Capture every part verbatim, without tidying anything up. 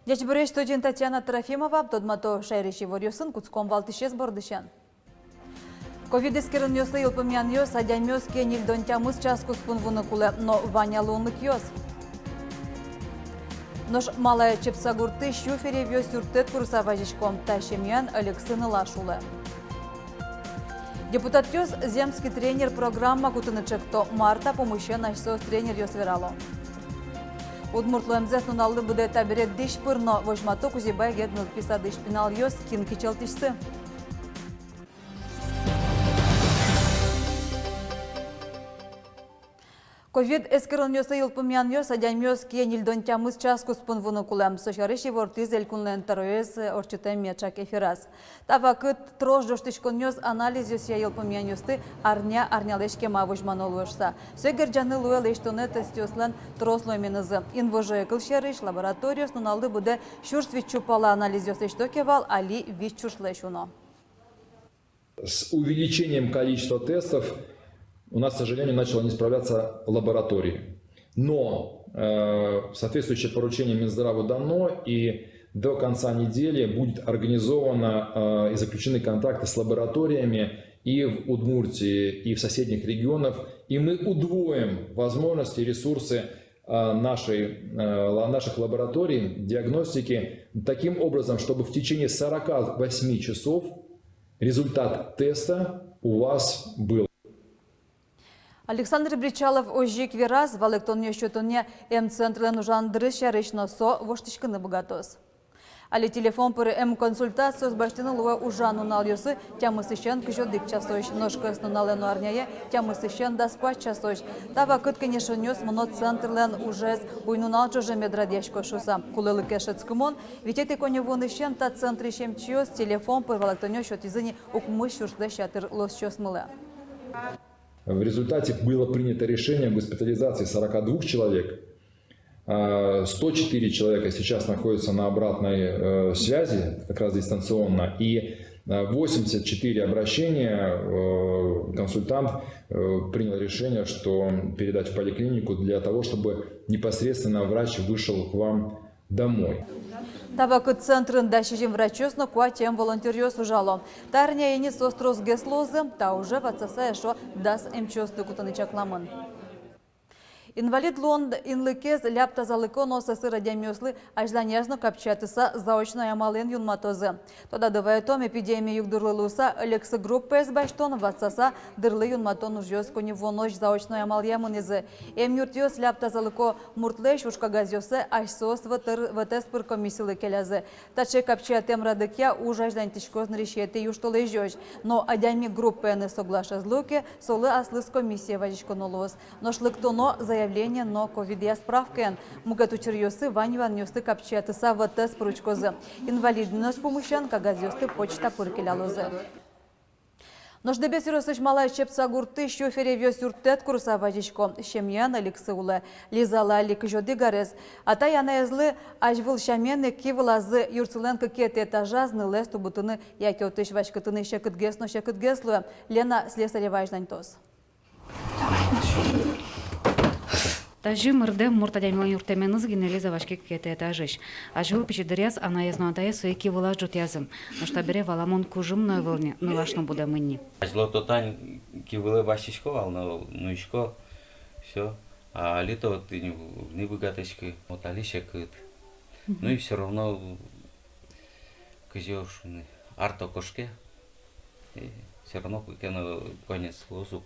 Ӟечбуресь! Студиын Татьяна Трофимова. Тодмато шаерысь иворъёсын. Кутском валтӥсез бордысен. Ковид эскеронъёслы йылпумъянъёс адямиос кие ньыльдон тямыс час куспын вуыны кулэ, но вань-а луонлыкъёс? Нош Малая Чепца гуртысь сю перевъёс юрттэт курыса вазисько. Та семьяын ӧлексы нылаш улэ. Депутатъёс «Земский тренер» программа кутыны чекто. Март пумысен асьсэос тренеръёс верало. Удмурт луэмзэс нуналлы быдэ табере дӥсь пыр но. Возьмато Кузебай Герд нылпи садысь пиналъёс, кин кичӧлтӥсьсы. Ковид эскеронъёслы йылпумъянъёс адямиос кие ньыльдон тямыс час куспын вуыны кулэ. Со сярысь ивортӥз элькунлэн тӧроез ортчытэм меӵак эфираз. Та вакыт трос ӝожтӥськонъёс, анализъёсъя йылпумъянъёсты арня-арнялэсь кема возьмано луэ шуыса. Сое герӟаны луэ лэсьтонэ тестъёслэн трос луэменызы. Инвожое кылсярысь, лабораториос нуналлы быдэ сюрс витьсю пала анализъёс лэсьто ке вал, али вить сюрслэсь уно. С увеличением количества тестов у нас, к сожалению, начала не справляться лаборатория. Но, э, соответствующее поручение Минздраву дано, и до конца недели будет организовано, э, и заключены контракты с лабораториями и в Удмуртии, и в соседних регионах, и мы удвоим возможности, ресурсы, э, нашей, э, ла-, наших лабораторий диагностики таким образом, чтобы в течение сорока восьми часов результат теста у вас был. Александр Бречалов озьы ик вераз валэктонъёс сётонъя эмцентрлэн ужан дырыз сярысь, но со воштӥськыны быгатоз. Али телефон пыр эмконсультациос басьтыны луэ ужан нуналъёсы тямысысен кызь одӥг часозь, нош кӧснуналэ но арняе тямысысен дас куать часозь. Та вакыт кенешонъёс мыно центрлэн ужез уйнунал ӵоже мед радъяськоз шуыса. Кулэлыкез шӧдскымон, витетӥ коньывуонысен та центрысь эмчиос телефон пыр валэктонъёс сётӥзы ни укмыс сюрслэсь ятыр лосчиосмылы. В результате было принято решение о госпитализации сорока двух человек. А, сто четыре человека сейчас находятся на обратной, э, связи, как раз дистанционно, и, э, восемьдесят четыре обращения, э, консультант, э, принял решение, что передать в поликлинику для того, чтобы непосредственно врач вышел к вам домой. Та вакыт центрын дас сизьым врачъёс но куать эм волонтёръёс ужало. Та арняе ини соос тросгес луозы. Та уже ватсаса эшшо дас эмчиосты кутыны чакламын. Инвалид луон инлыкез ляб тазалыко но сӧсыр адямиослы азьланяз но капчиятыса заочной амалэн юнматозы. Тодады вайытом, эпидемия югдурлы луыса ӧлексы группаез басьтон, ватсаса дырлы юнматон ужъёс коньывуонозь заочной амалъя мынӥзы. Эмъюртъёс ляб тазалыко муртлэсь уж кагазъёссэ асьсэос вӧтэр-, вӧтэс пыр комиссилы келязы. Таӵе капчиятэм радлыкъя уж азьланьтӥськоз нырысетӥ южтолэзёзь. Но адями группаеныз соглаш ӧз луы ке, солы аслыз комиссие вазиськоно луоз. Нош лыктоно заявлениен но ковидъя справкаен. Мукет учыръёсы вань юанъёсты капчиятыса вӧтэс пыр учкозы. Инвалидность пумысен кагазъёсты почта пыр келялозы. Нош Дэбес ёросысь Малая Чепца гуртысь сю перевъёс юрттэт курыса вазисько. Семьяын ӧлексы улэ. Лизалы али кызь одӥг арес. Атай-анаезлы азьвыл сямен ик ки вылазы юртсылэн кыкетӥ этажаз нылэз тубытыны яке отысь васькытыны секытгес но секытгес луэ. Лена Слесарева азьланьтоз. Тазьы мырдэм мурт адямилэн юрттэменыз гинэ Лиза ваське кыкетӥ этажысь. Азьвыл пичи дыръяз анаез но атаез сое ки вылаз ӝутъязы. Нош табере валамон кужым но ӧвӧл ни, нылаш но будэмын ни. Азьло то тань ки вылэ басьтӥсько вал но, нуисько, всё. А али то тӥни уг ни быгатӥськы, вот али секыт. Ну и всё равно, кызьы шуыны, ар то кошке, и всё равно куке но конец луоз ук.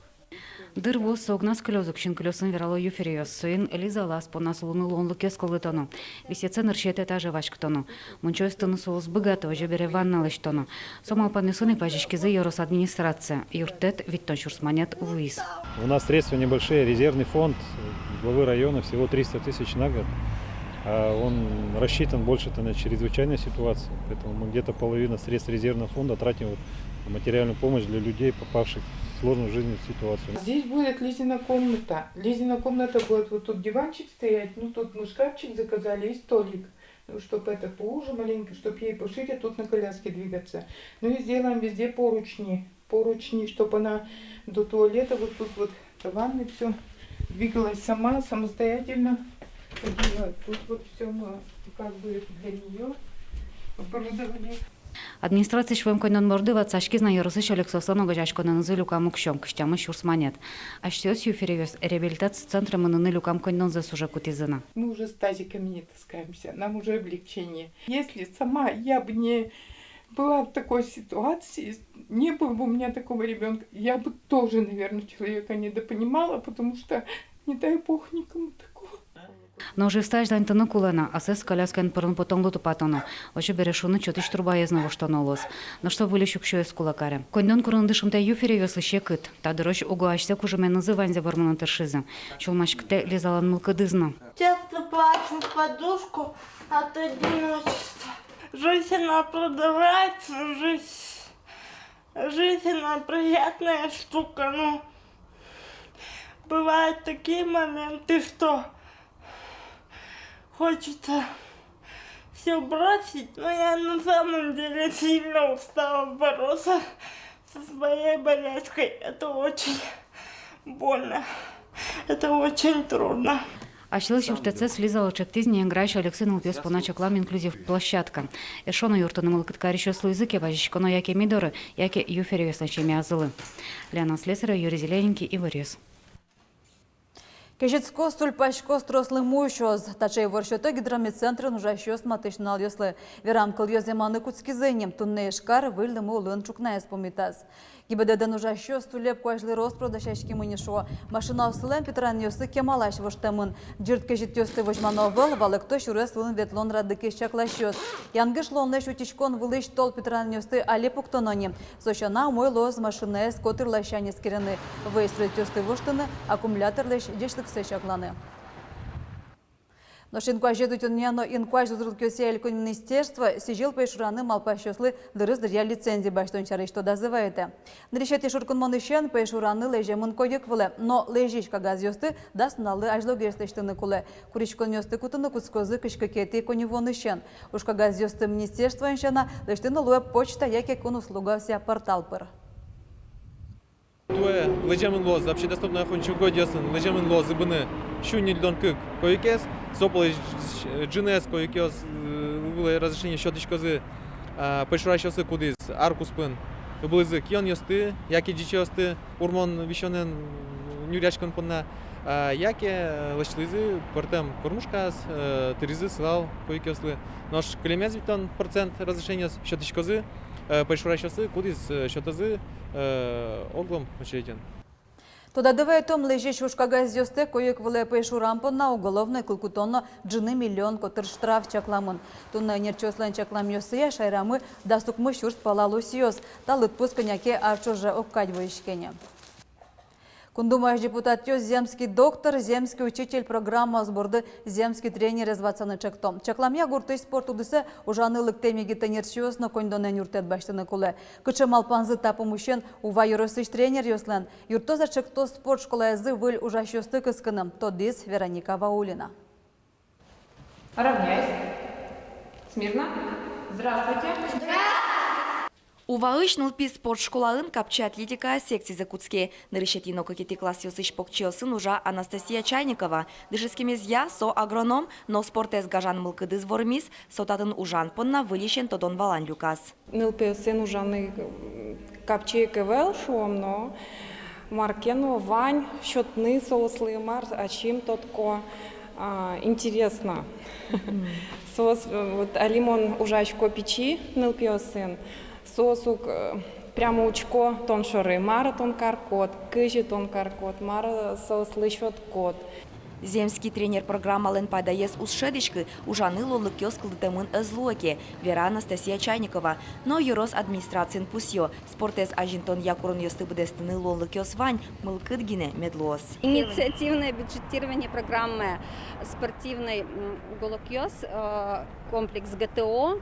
Дыр вуоз со огназ кылёз ук, синкылиосын верало юферъёс. Соин Лизалы ас понназ улыны луонлыкез кылдытоно. Висъетсэ нырысетӥ этаже васькытоно. Мунчоез тыны соос быгато, озьы бере ванна лэсьтоно. Со малпанъёсын ик вазиськизы ёрос администрацие. Юрттэт витьтон сюрс манет вуиз. У нас средства небольшие, резервный фонд главы района всего триста тысяч на год. А он рассчитан больше-то на чрезвычайные ситуации. Поэтому мы где-то половину средств резервного фонда тратим вот на материальную помощь для людей, попавших Сложную жизненную ситуацию. Здесь будет Лизина комната. Лизина комната будет вот тут диванчик стоять, ну тут мы шкафчик заказали и столик, ну, чтоб это поуже маленько, чтоб ей пошире тут на коляске двигаться. Ну и сделаем везде поручни, поручни, чтоб она до туалета вот тут вот, до ванны все двигалась сама, самостоятельно ходила. Тут вот все мы как бы для нее оборудовали. Администрациысь вуэм коньдон борды ватсаськиз на ёросысь олексоослэн огазеяськонэнызы люкам уксё, кызь тямыс сюрс манет. Асьсэос юферевъёс реабилитаци центре мыныны люкам коньдонзэс уже кутӥзы на. Мы уже с тазиками не таскаемся, нам уже облегчение. Если сама я бы не была в такой ситуации, не было бы у меня такого ребенка, я бы тоже, наверное, человека недопонимала, потому что, не дай бог, никому такого. Нош ӧжыт азьланьтыны кулэ на, асэз коляскаен пырон-потонлы тупатоно. Озьы бере шуныт сётӥсь трубаез но воштоно луоз. Нош со выльысь уксёез кулэ каре. Коньдон курыны дышымтэ юферевъёслы секыт. Та дырозь уго асьсэ кужыменызы ваньзэ вормыны тыршизы. Сюлмаськытэ Лизалэн мылкыдыз но. Часто плачу в подушку от одиночества. Жизнь, она продолжается, жизнь. Жизнь, она приятная штука, но бывают такие моменты, что хочется все бросить, но я на самом деле сильно устала бороться со своей болячкой. Это очень больно, это очень трудно. Асьсэлэсь юрттэтэз Лизалы чектӥз Неньграысь олексий нылпиос понна чаклам инклюзив площадка. Эшшо но юрттыны мылкыд карисьёс луизы ке, вазиськоно яке ми доры, яке юферевъёслэн семьязылы. Лена Слесарева, Юрий Зелененький, Иворъёс. Кезьытскоз, тульпаськоз, трослы мур усёз. Таӵе ивор сёто гидрометцентрын ужасьёс матысь нуналъёслы. Верам кылъёс зэманы кутскизы ини. Туннэ Ижкар выль лымы улын ӵукнаез пумитаз. ГИБДД-ын ужасьёс тулеп куазьлы рос-прос дасяськемын ини, шуо. Машинаоссылэн питранъёссы кемалась воштэмын. Ӟырт кезьытъёсты возьмано ӧвӧл, валэкто сюрес вылын ветлон радлыкез чакласьёс. Янгыш луонлэсь утиськон вылысь тол питранъёсты али пуктоно ни. Со сяна, умой луоз машинаез котыр ласянь эскерыны, вӧй суретъёсты воштыны, аккумуляторлэсь ӟечлыксэ чакланы. Нош инкуазез утёнъя но инкуазь узырлыкъёсъя элькун министерство сӥзьыл пӧйшураны малпасьёслы дырыз дыръя лицензи басьтон сярысь тодазы вайытэ. Нырысетӥ шуркынмонысен пӧйшураны лэземын койык вылэ, но лэзись кагазъёсты дас нуналлы азьлогес лэсьтыны кулэ. Куриськонъёсты кутыны кутскозы кызь кыкетӥ коньывуонысен. Ужкагазъёсты министерствоен сяна лэсьтыны луэ почта яке кун услугаосъя портал пыр. Туэ лэземын луоз, общедоступной охотничьи угодьяосын лэземын луоз зӥбыны сю ньыльдон кык койыкез, со пӧлысь ӝынызэ койыкъёс, э, вылэ разрешение сётӥськозы, а, пӧйшурасьёслы, кудӥз ар куспын ыбылӥзы кионъёсты яке ӟичыосты урмон висёнэн нюръяськон понна, а, яке, э, лэсьтылӥзы пӧртэм кормушкаос, э, тыризы сылал койыкъёслы. Нош кылемез витьтон процент разрешениос сётӥськозы, э, пӧйшурасьёслы, кудӥз, э, сётозы, э, огъя учреждениен. Тодады вайытом, лэзись ужкагазъёстэк койык вылэ пӧйшурам понна уголовной кыл кутон но ӝыны миллион котыр штраф чакламын. Туннэ ӧнерчиослэн чакламъёссыя, шаерамы дас укмыс сюрс пала лосиос. Та лыдпус кӧня ке ар ӵоже огкадь возиське ни. Кун Думаысь депутатъёс «Земский доктор», «Земский учитель» программаос борды «Земский тренерез» ватсаны чекто. Чакламъя, гуртысь спорт удысэ ужаны лыктэм егит ӧнерчиос но коньдонэн юрттэт басьтыны кулэ. Кыӵе малпанзы та пумысен Ува ёросысь тренеръёслэн? Юрттоз-а чектос спорт школаязы выль ужасьёсты кыскыны, тодӥз Вероника Ваулина. Равняйсь. Смирно. Здравствуйте. Уваысь нылпи спорт школаын капчи атлетикая секцизэ кутске. Нырысетӥ но кыкетӥ классъёсысь покчиосын ужа Анастасия Чайникова. Дышетскемезъя со агроном, но спортэз гажан мылкыдыз вормиз, со татын ужан понна выльысен тодон-валан люказ. Нылпиосын ужаны, м, капчи ик ӧвӧл, шуом, но мар ке но вань, сётны соослы, мар ачим тодко, а, интересно. Мгм. Соос, э, вот али мон ужасько пичи нылпиосын, соос ук, э, прямо учко тон шоры, мар тон каркод, кызьы тон каркод, мар, э, соослы сёткод. «Земский тренер» программалэн пайдаез уз шӧдӥськы, ужаны луонлыкъёс кылдытэмын ӧз луэ ке, вера Анастасия Чайникова. Но ёрос администрациын пусъё: спортэз азинтонъя куронъёсты быдэстыны луонлыкъёс вань, мылкыд гинэ мед луоз. Инициативное бюджетирование программы спортивной, м, уголокъёс, э, комплекс ГТО.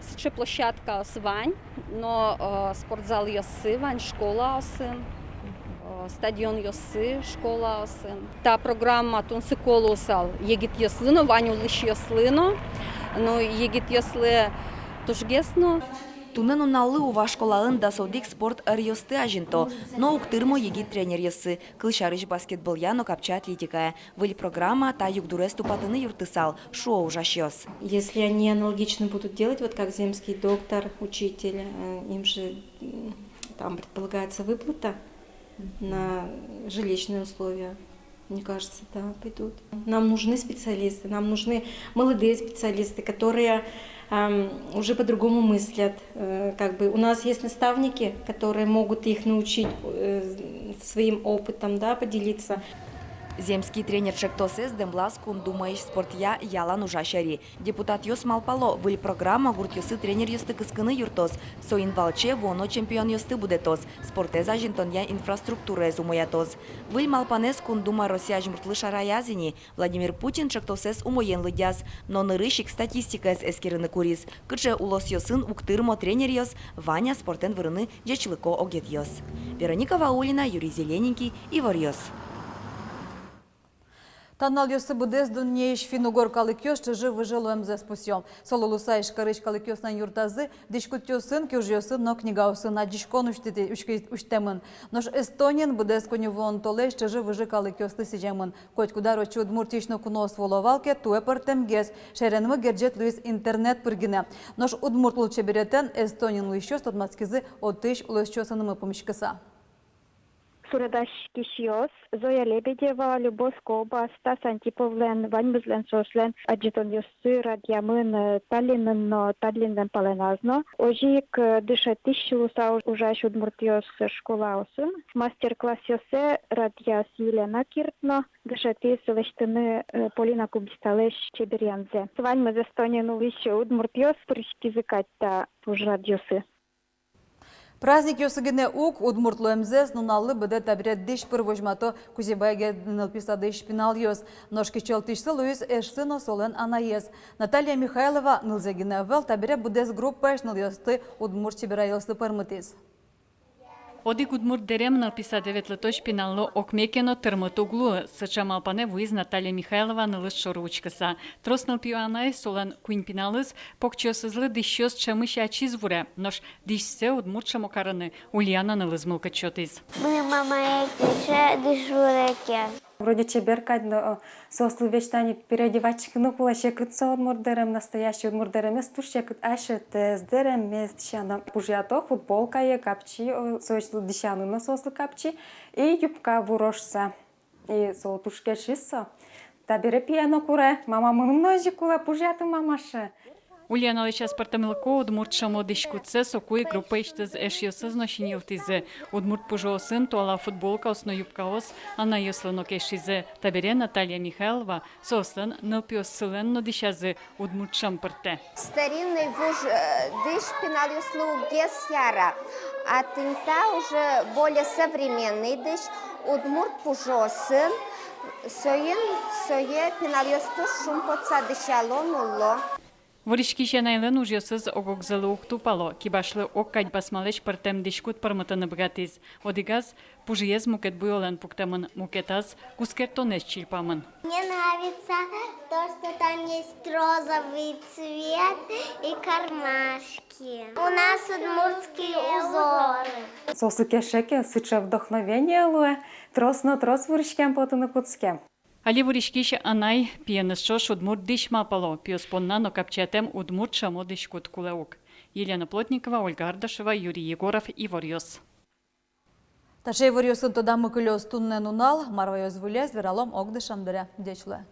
Сыӵе площадкаос вань, но, э, спортзалъёссы вань школаосын, э, стадионъёссы школаосын. Та программа тунсыко луысал егитъёслы но, вань улӥсьёслы но, ну, егитъёслы тужгес но. Туннэ нуналлы Ува школаын дас одӥг спорт ӧръёсты азинто, но уг тырмо егит тренеръёссы, кылсярысь, баскетболъя но капчи атлетикая. Выль программа та югдурез тупатыны юрттысал, шуо ужасьёс. Если они аналогично будут делать, вот как земский доктор, учитель, э, им же, м, там предполагается выплата на жилищные условия. Мне кажется, да, пойдут. Нам нужны специалисты, нам нужны молодые специалисты, которые, ам, уже по-другому мыслят. Э, как бы у нас есть наставники, которые могут их научить, э, своим опытом, да, поделиться. Земский тренер ӵектосэз дэмлаз Кун Думаысь спортъя ялан ужась ӧри. Депутатъёс малпало, выль программа гуртъёсы тренеръёсты кыскыны юрттоз, соин валче вуоно чемпионъёсты будэтоз, спортэз азинтонъя инфраструктураез умоятоз. Выль малпанэз Кун Дума Россия Азьмуртлы шараяз ини. Владимир Путин ӵектосэз умоен лыдъяз, но нырысь ик статистикаез эскерыны куриз, кыӵе улосъёсын уг тырмо тренеръёс, вань-а спортэн вырыны ӟечлыко огетъёс. Вероника Ваулина, Юрий Зелененький, Иворъёс. Та нуналъёсы быдэс дуннеысь финн-угор калыкъёс ӵыжы-выжы луэмзэс пусъё. Солы луыса Ижкарысь калыкъёслэн юртазы дӥськутъёсын, киужъёсын но книгаосын адӟиськон усьтӥ-, усьтӥ-, усьтэмын. Нош Эстониын быдэс коньывуон толэзь ӵыжы-выжы калыкъёслы сӥземын. Котькуд ар отчы Удмуртиысь но куноос вуо вал ке, туэ пӧртэмгес, шаеренымы герӟет луиз интернет пыр гинэ. Нош удмурт лулчеберетэн Эстониын улӥсьёс тодматскизы отысь улосчиосынымы пумиськыса. Суредасьёс Зоя Лебедева, Любовь Коба, Стас Антиповлэн, ваньмызлэн соослэн адӟытонъёссы радъямын, э, Таллинын но Таллинлэн палэназ но. Озьы ик, э, дышетӥсь луыса уж-, ужась удмуртъёс школаосын. Мастер-классъёссэ радъяз Елена Кирт но, дышетӥз лэсьтыны, э, Полина Кубисталэсь чеберъянзэ. Ваньмыз Эстониын улӥсь удмуртъёс пыриськизы кадь та ужрадъёсы. Праздникъёсы гинэ уг, удмурт луэмзэс нуналлы быдэ табере дӥсь пыр возьмато Кузебай Герд нылпи садысь пиналъёс. Нош кичӧлтӥсьсы луиз эшсы но солэн анаез. Наталья Михайлова нылзэ гинэ ӧвӧл, табере быдэс группаысь нылъёсты удмурт чеберайёслы пӧрмытӥз. Одӥг удмурт дэрем нылпи садэ ветлытозь пиналлы окме ке но тырмыт уг луы. Сыӵе малпанэ вуиз Наталья Михайлова нылыз шоры учкыса. Трос нылпиё анай, солэн куинь пиналыз, покчиосызлы дӥсьёс ӵемысь ачиз вуре. Нош дӥсьсэ удмурт ӵемо карыны Ульяна нылыз мылкыд сётӥз. Мынам мамае кельше дӥсь вуре ке. Вроде чебер кадь, но, э, соослы весь тани переодеваться карыны кулэ, секыт со удмурт дэрем, настоящий удмурт дэремез туж секыт, асьтэос дэреммес дӥсяно. Пужъято футболкае, капчи, э, соослы дӥсяны но соослы капчи, и юбка вуро шуса. И со туж кельшиз со. Табере пие но куре: «Мама, мыным но озьы кулэ, пужъяты, мама», — шуэ. Ульяналэсь аспӧртэмлыко удмурт ӵемо дӥськутсэ соку ик группаысьтыз эшъёсыз но синйылтӥзы. Удмурт пужыосын туала футболкаос но юбкаос анайёслы но кельшизы. Табере Наталья Михайлова соослэн нылпиоссылэн но дӥсязы удмурт ӵем пыртэ. Старинный вуж, э, дӥсь пиналъёслы уг гес яра, а тӥни та уже более современный дӥсь, удмурт пужыосын, соин сое пиналъёс туж шумпотыса дӥсяло, нулло. Вуриськись анайлэн ужъёсыз ог-огзылы уг тупало. Кибашлы ог кадь басмалэсь пӧртэм дӥськут пӧрмытыны быгатӥз. Одӥгаз пужыез мукет буёлэн пуктэмын, мукетаз кускертонэз чильпамын. Мне нравится то, что там есть розовый цвет и кармашки. У нас удмуртские узоры. Соослы кельше ке, сыӵе вдохновение луэ, трос но трос вуриськем потыны кутске. Али вуриськись анай пиеныз ӵош удмурт дӥсь малпало, пиос понна но капчиятэм удмурт ӵемо дӥськут кулэ ук. Елена Плотникова, Ольга Ардашева, Юрий Егоров, Иворъёс. Таӵе иворъёсын тодамы кылёз туннэ нунал. Мар ваёз выльзэ, вералом огдышем дыре. Ӟеч луэ.